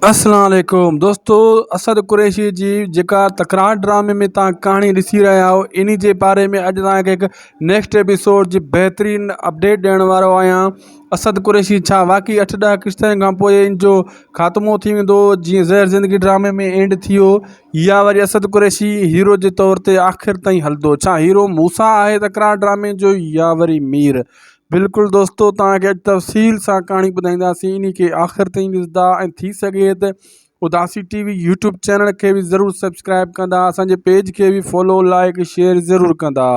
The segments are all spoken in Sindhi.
اسلام عليڪم دوستو اسد قريشي جي جيڪا تڪرار ڊرامي ۾ تان ڪهاڻي ڏسي رهيا آهيو انهي جي باري ۾ اڄ توهان کي هڪ نيڪسٽ ايپيسوڊ جي بهترين اپڊيٽ ڏيڻ وارو آهيان اسد قريشي ڇا واقعي اٺ ڏهه قسطن کان پوء ان جو خاتمو ٿي ويندو جيئن زهر زندگي ڊرامي ۾ اينڊ ٿي ويو يا وري اسد قريشي هيرو جي طور تي آخر تائين هلندو ڇا هيرو موسيٰ آهي تڪرار ڊرامي جو يا وري مير بلڪل دوستو توهان کي اڄ تفصيل سان ڪهاڻي ٻڌائينداسين انهي کي آخر تائين ڏسندا ۽ ٿي سگهي ته Udasi T V YouTube channel کي به ضرور سبسڪرائب ڪندا اسان جي پيج کي به فالو لائڪ شيئر ضرور ڪندا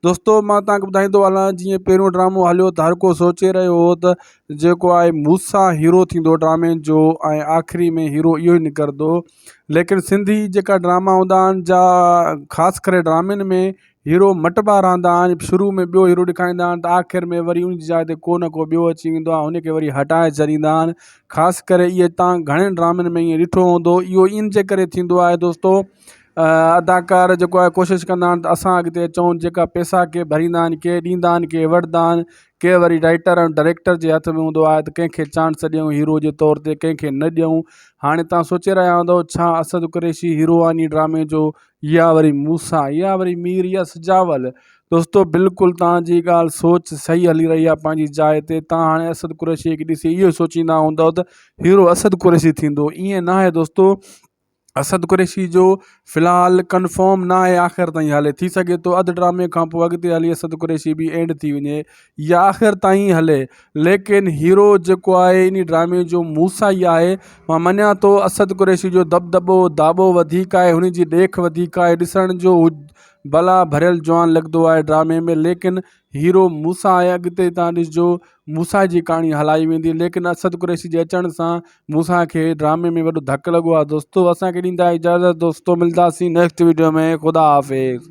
دوستو مان توهان کي ٻڌائيندو هلان جيئن پهريون ڊرامو هليو ته هر ڪو سوچي رهيو هو ته جيڪو آهي موسيٰ هيرو ٿيندو ڊرامي جو ۽ آخري ۾ هيرو اهو ئي نڪرندو ليڪن سنڌي جيڪا ڊراما هوندا آهن جا خاص ڪري ڊرامن ۾ هيرو مٽبا رهندا آهن شروع ۾ ٻيو هيرو ڏيکاريندا آهن ته آخر ۾ وري ان جي جاء تي ڪو نه ڪو ٻيو اچي ويندو آهي ان کي وري هٽائي ڇڏيندا آهن خاص ڪري اهي تان گهڻن ڊرامن ۾ ائين ڏٺو هوندو اهو ان جي ڪري ٿيندو آهي دوستو اداڪار جيڪو آهي ڪوشش ڪندا آهن ته اسان اڳتي اچون جيڪا پئسا ڪي ڀريندا آهن ڪي ڏيندا آهن ڪي وٺندا آهن ڪي وري رائيٽر ۽ ڊائريڪٽر جي هٿ ۾ هوندو آهي ته ڪنهن کي چانس ڏيون هيرو جي طور تي ڪنهن کي نه ڏيون هاڻي تان سوچي رهيا هوندو ڇا اسد قريشي هيرو آهي ان ڊرامي جو يا وري موسيٰ يا وري مير يا سجاول دوستو بلڪل توهان جي ڳالهه سوچ صحيح هلي رهي آهي پنهنجي جاء تي توهان هاڻي اسد قريشي کي ڏسي اهو سوچيندا هوندؤ ته هيرو اسد قريشي ٿيندو ائين ناهي دوستو اسد قريشي جو في الحال ڪنفرم ناهي آخر تائين هلي ٿي سگهي ٿو اڌ ڊرامي کان پوء اڳتي هلي اسد قريشي به اينڊ ٿي وڃي يا آخر تائين هلي ليڪن هيرو جيڪو آهي انهي ڊرامي جو موسيٰ ئي آهي مان مڃان ٿو اسد قريشي جو دٻدٻو داٻو وڌيڪ آهي هن جي ڏيک وڌيڪ آهي ڏسڻ جو هو بلا ڀريل جوان لڳندو آهي ڊرامي ۾ ليڪن هيرو موسيٰ آهي اڳتي تان ڏسجو موسيٰ جي ڪهاڻي هلائي ويندي ليڪن اسد قريشي جي اچڻ سان موسيٰ کي ڊرامي ۾ وڏو ڌڪ لڳو آهي دوستو اسان کي ڏيندا اجازت دوستو ملداسين نيڪسٽ ويڊيو ۾ خدا حافظ.